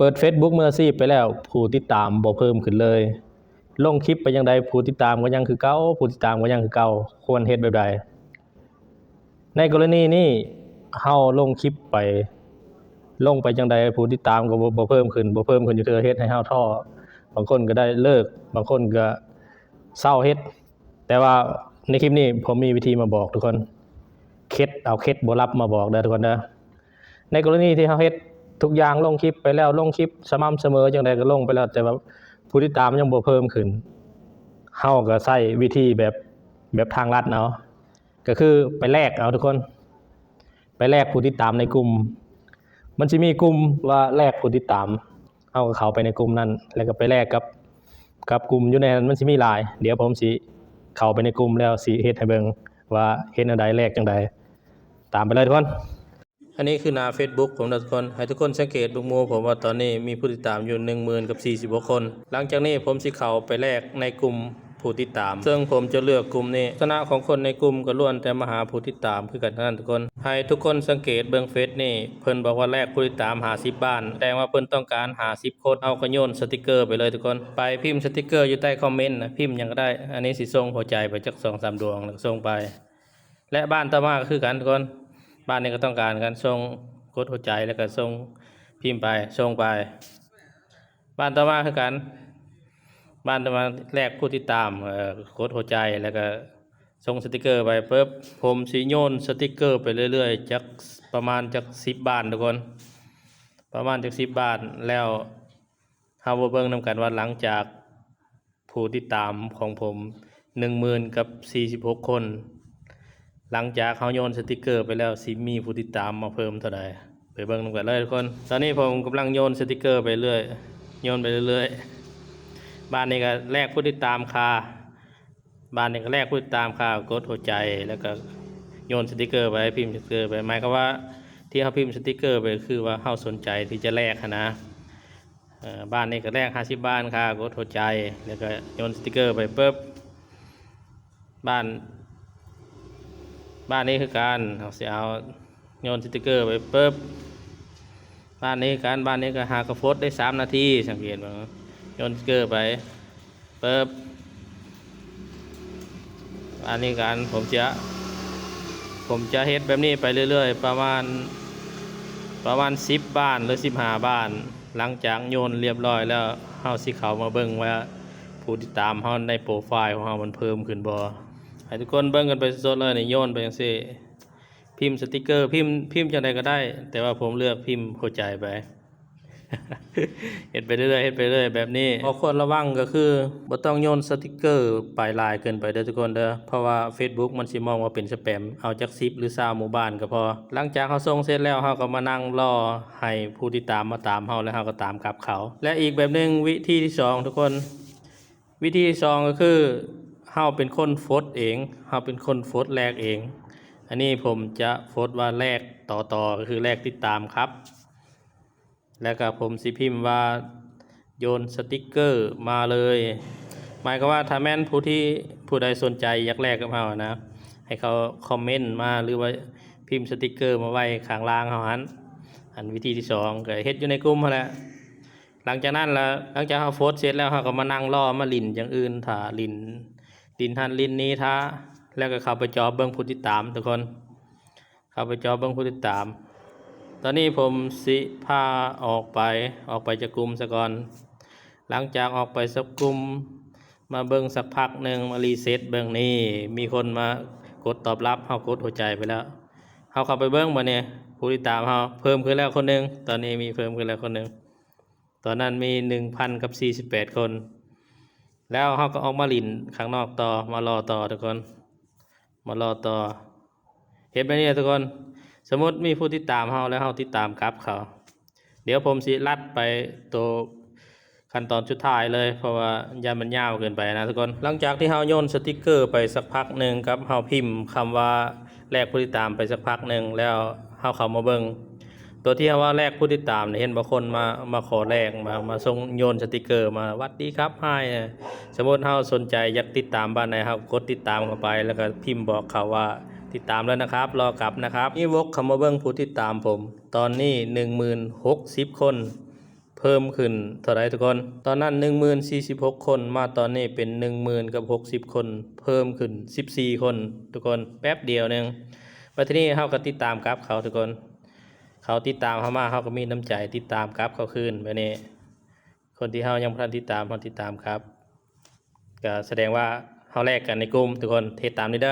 ເປີດເຟສບຸກມືອາຊີບໄປແລ້ວ ຜູ້ຕິດຕາມບໍ່ເພີ່ມຂຶ້ນເລີຍ. ລົງຄລິບໄປຈັ່ງໃດ ຜູ້ຕິດຕາມກໍຍັງຄືເກົ່າ, ຜູ້ຕິດຕາມກໍຍັງຄືເກົ່າ. ຄວນເຮັດແບບໃດ? ໃນກໍລະນີນີ້ ເຮົາລົງຄລິບໄປ, ລົງໄປຈັ່ງໃດ ຜູ້ຕິດຕາມກໍບໍ່, ບໍ່ເພີ່ມຂຶ້ນ, ບໍ່ເພີ່ມຂຶ້ນຈັກເທື່ອ, ເຮັດໃຫ້ເຮົາທໍ້. ບາງຄົນກໍໄດ້ເລີກ, ບາງຄົນກໍເຊົາເຮັດ. ແຕ່ວ່າໃນຄລິບນີ້ ຜົມມີວິທີມາບອກທຸກຄົນ, ເຄັດ, ເອົາເຄັດບໍ່ລັບມາບອກເດີທຸກຄົນເດີ. ໃນກໍລະນີທີ່ເຮົາເຮັດທຸກຢ່າງ, ລົງຄລິບໄປແລ້ວ, ລົງຄລິບສະໝ່ຳສະເໝີຈັ່ງໃດກໍລົງໄປແລ້ວ, ແຕ່ວ່າຜູ້ຕິດຕາມຍັງບໍ່ເພີ່ມຂຶ້ນ, ເຮົາກໍໃຊ້ວິທີແບບ, ແບບທາງລັດເອົາ, ກໍຄືໄປແລກເອົາທຸກຄົນ, ໄປແລກຜູ້ຕິດຕາມໃນກຸ່ມ. ມັນຊິມີກຸ່ມວ່າແລກຜູ້ຕິດຕາມ, ເຮົາກໍເຂົ້າໄປໃນກຸ່ມນັ້ນ ແລ້ວກໍໄປແລກກັບ, ກັບກຸ່ມຢູ່ໃນນັ້ນ, ມັນຊິມີຫຼາຍ. ດຽວຜົມຊິເຂົ້າໄປໃນກຸ່ມ ແລ້ວຊິເຮັດໃຫ້ເບິ່ງວ່າເຮັດແນວໃດ, ແລກຈັ່ງໃດ. ຕາມໄປເລີຍທຸກຄົນ. ອັນນີ້ຄືໜ້າເຟສບຸກຜົມເດີທຸກຄົນ. ໃຫ້ທຸກຄົນສັງເກດເບິ່ງໝູ່ຜົມວ່າຕອນນີ້ມີຜູ້ຕິດຕາມຢູ່ໜຶ່ງໝື່ນກັບສີ່ສິບຫົກຄົນ. ຫຼັງຈາກນີ້ຜົມຊິເຂົ້າໄປແລກໃນກຸ່ມຜູ້ຕິດຕາມ, ເຊິ່ງຜົມຈະເລືອກກຸ່ມນີ້. ລັກສະນະຂອງຄົນໃນກຸ່ມກໍລ້ວນແຕ່ມາຫາຜູ້ຕິດຕາມຄືກັນທັງນັ້ນທຸກຄົນ. ໃຫ້ທຸກຄົນສັງເກດເບິ່ງເຟສນີ້, ເພິ່ນບອກວ່າແລກຜູ້ຕິດຕາມຫ້າສິບບ້ານ, ແສດງວ່າເພິ່ນຕ້ອງການຫ້າສິບຄົນ. ເຮົາກໍໂຍນສະຕິກເກີໄປເລີຍທຸກຄົນ. ໄປພິມສະຕິກເກີຢູ່ໃຕ້ຄອມເມັນນະ, ພິມຫຍັງກໍໄດ້. ອັນນີ້ຊິສົ່ງຫົວໃຈໄປຈັກສອງສາມດວງ ແລ້ວກໍສົ່ງໄປ. ແລະ ບ້ານຕໍ່ມາກໍຄືກັນທຸກຄົນ, ບ້ານນີ້ກໍຕ້ອງການກັນ, ສົ່ງ, ກົດຫົວໃຈ ແລ້ວກໍສົ່ງ, ພິມໄປ, ສົ່ງໄປ. ບ້ານຕໍ່ມາຄືກັນ, ບ້ານຕໍ່ມາແລກຜູ້ຕິດຕາມ, ເອີ, ກົດຫົວໃຈ ແລ້ວກໍສົ່ງສະຕິກເກີໄປປຶບ. ຜົມຊິໂຍນສະຕິກເກີໄປເລື້ອຍໆ ຈັກ, ປະມານຈັກສິບບ້ານທຸກຄົນ, ປະມານຈັກສິບບ້ານ. ແລ້ວເຮົາມາເບິ່ງນຳກັນວ່າ ຫຼັງຈາກ ຜູ້ຕິດຕາມຂອງຜົມໜຶ່ງໝື່ນກັບສີ່ສິບຫົກຄົນ, ຫຼັງຈາກເຮົາໂຍນສະຕິກເກີໄປແລ້ວ ຊິມີຜູ້ຕິດຕາມມາເພີ່ມເທົ່າໃດ? ໄປເບິ່ງນຳກັນເລີຍທຸກຄົນ. ຕອນນີ້ຜົມກຳລັງໂຍນສະຕິກເກີໄປເລື້ອຍ, ໂຍນໄປເລື້ອຍໆ. ບ້ານນີ້ກໍແລກຜູ້ຕິດຕາມຄ່າ, ບ້ານນີ້ກໍແລກຜູ້ຕິດຕາມຄ່າ, ກົດຫົວໃຈ ແລ້ວກໍໂຍນສະຕິກເກີໄປ, ພິມສະຕິກເກີໄປ. ໝາຍຄວາມວ່າທີ່ເຮົາພິມສະຕິກເກີໄປ ຄືວ່າເຮົາສົນໃຈທີ່ຈະແລກຫັ້ນນະ. ເອີ ບ້ານນີ້ກໍແລກຫ້າສິບບ້ານຄ່າ, ກົດຫົວໃຈ ແລ້ວກໍໂຍນສະຕິກເກີໄປປຶບ. ບ້ານ, ບ້ານນີ້ຄືກັນ, ເຮົາຊິເອົາໂຍນສະຕິກເກີໄປປຶບ. ບ້ານນີ້ຄືກັນ, ບ້ານນີ້ກໍຫາກໍຟົດໄດ້ສາມນາທີ, ສັງເກດເບິ່ງ, ໂຍນສະຕິກເກີໄປ ປຶບ. ອັນນີ້ກັນ ຜົມຈະ, ຜົມຈະເຮັດແບບນີ້ໄປເລື້ອຍໆ ປະມານ, ປະມານສິບບ້ານ ຫຼື ສິບຫ້າບ້ານ. ຫຼັງຈາກໂຍນລຽບຮ້ອຍແລ້ວ, ເຮົາຊິເຂົ້າມາເບິ່ງວ່າຜູ້ຕິດຕາມເຮົາໃນໂປຣໄຟລ໌ຂອງເຮົາມັນເພີ່ມຂຶ້ນບໍ່. ໃຫ້ທຸກຄົນເບິ່ງກັນໄປສົດໆເລີຍນີ້, ໂຍນໄປຈັ່ງຊີ້, ພິມສະຕິກເກີ, ພິມ, ພິມຈັ່ງໃດກໍໄດ້, ແຕ່ວ່າຜົມເລືອກພິມຫົວໃຈໄປ. ເຮັດໄປເລື້ອຍໆ, ເຮັດໄປເລື້ອຍແບບນີ້. ຂໍ້ຄວນລະວັງກໍຄື ບໍ່ຕ້ອງໂຍນສະຕິກເກີໄປຫຼາຍເກີນໄປເດີທຸກຄົນເດີ, ເພາະວ່າເຟສບຸກມັນຊິມອງວ່າເປັນສະແປມ. ເອົາຈັກສິບ ຫຼື ຊາວໝູ່ບ້ານກໍພໍ. ຫຼັງຈາກເຮົາສົ່ງເສັດແລ້ວ, ເຮົາກໍມານັ່ງລໍໃຫ້ຜູ້ຕິດຕາມມາຕາມເຮົາ ແລ້ວເຮົາກໍຕາມກັບເຂົາ. ແລະ ອີກແບບໜຶ່ງ, ວິທີທີສອງທຸກຄົນ, ວິທີທີສອງກໍຄື ເຮົາເປັນຄົນຟົດເອງ, ເຮົາເປັນຄົນຟົດແລກເອງ. ອັນນີ້ຜົມຈະຟົດວ່າແລກຕໍ່ໆ ກໍຄືແລກຕິດຕາມຄັບ. ແລ້ວກໍຜົມຊິພິມວ່າ ໂຍນສະຕິກເກີມາເລີຍ. ໝາຍຄວາມວ່າ ຖ້າແມ່ນຜູ້ທີ່, ຜູ້ໃດສົນໃຈຢາກແລກກັບເຮົານະ, ໃຫ້ເຂົາຄອມເມັນມາ ຫຼືວ່າພິມສະຕິກເກີມາໄວ້ຂ້າງລ່າງເຮົາຫັ້ນ. ອັນວິທີທີສອງ ກໍເຮັດຢູ່ໃນກຸ່ມຫັ້ນແຫຼະ. ຫຼັງຈາກນັ້ນລະ, ຫຼັງຈາກເຮົາຟົດເສັດແລ້ວ, ເຮົາກໍມານັ່ງລໍມາຫຼິ້ນຢ່າງອື່ນ, ຖ້າຫຼິ້ນ, ຫຼິ້ນຫັ້ນຫຼິ້ນນີ້ຖ້າ, ແລ້ວກໍເຂົ້າໄປຈອບເບິ່ງຜູ້ຕິດຕາມທຸກຄົນ. ເຂົ້າໄປຈອບເບິ່ງຜູ້ຕິດຕາມ. ຕອນນີ້ຜົມຊິພາອອກໄປ, ອອກໄປຈາກກຸ່ມສາກ່ອນ. ຫຼັງຈາກອອກໄປຈາກກຸ່ມ, ມາເບິ່ງສັກພັກໜຶ່ງ, ມາຣີເຊັດເບິ່ງ, ນີ້ ມີຄົນມາກົດຕອບຮັບ, ເຮົາກົດຫົວໃຈໄປແລ້ວ. ເຮົາເຂົ້າໄປເບິ່ງບາດນີ້, ຜູ້ຕິດຕາມເຮົາເພີ່ມຂຶ້ນແລ້ວຄົນໜຶ່ງ, ຕອນນີ້ມີເພີ່ມຂຶ້ນແລ້ວຄົນໜຶ່ງ. ຕອນນັ້ນມີໜຶ່ງພັນກັບສີ່ສິບແປດຄົນ. ແລ້ວເຮົາກໍອອກມາຫຼິ້ນຂ້າງນອກຕໍ່, ມາລໍຕໍ່ທຸກຄົນ, ມາລໍຕໍ່. ເຮັດແບບນີ້ທຸກຄົນ. ສົມມຸດມີຜູ້ຕິດຕາມເຮົາ ແລ້ວເຮົາຕິດຕາມກັບເຂົາ. ດຽວຜົມຊິລັດໄປໂຕຂັ້ນຕອນສຸດທ້າຍເລີຍ, ເພາະວ່າຢ້ານມັນຍາວເກີນໄປນະທຸກຄົນ. ຫຼັງຈາກທີ່ເຮົາໂຍນສະຕິກເກີໄປສັກພັກໜຶ່ງ ກັບເຮົາພິມຄຳວ່າ ແລກຜູ້ຕິດຕາມໄປສັກພັກໜຶ່ງແລ້ວ ເຮົາເຂົ້າມາເບິ່ງ ໂຕທີ່ເຮົາວ່າແລກຜູ້ຕິດຕາມນີ້ ເຫັນບໍ່ ຄົນມາ, ມາຂໍແລກ, ມາ, ມາສົ່ງໂຍນສະຕິກເກີມາ ຫວັດດີຄັບ ຮາຍ. ສົມມຸດເຮົາສົນໃຈຢາກຕິດຕາມບ້ານໃດ ເຮົາກົດຕິດຕາມເຂົ້າໄປ ແລ້ວກໍພິມບອກເຂົາວ່າ ຕິດຕາມແລ້ວນະຄັບ, ລໍກັບນະຄັບ. ນີ້ວົກເຂົ້າມາເບິ່ງຜູ້ຕິດຕາມຜົມ ຕອນນີ້ໜຶ່ງໝື່ນຫົກສິບຄົນ. ເພີ່ມຂຶ້ນເທົ່າໃດທຸກຄົນ? ຕອນນັ້ນໜຶ່ງໝື່ນສີ່ສິບຫົກຄົນ ມາຕອນນີ້ເປັນໜຶ່ງໝື່ນກັບຫົກສິບຄົນ ເພີ່ມຂຶ້ນສິບສີ່ຄົນທຸກຄົນ ແປັບດຽວໜຶ່ງ. ບັດທີນີ້ເຮົາກໍຕິດຕາມກັບເຂົາທຸກຄົນ ເຂົາຕິດຕາມເຮົາມາ ເຮົາກໍມີນ້ຳໃຈຕິດຕາມກັບເຂົາຄືນ ແບບນີ້. ຄົນທີ່ເຮົາຍັງບໍ່ທັນຕິດຕາມ ເຮົາຕິດຕາມກັບ ກໍສະແດງວ່າເຮົາແລກກັນໃນກຸ່ມທຸກຄົນ ເຮັດຕາມນີ້ເດີ.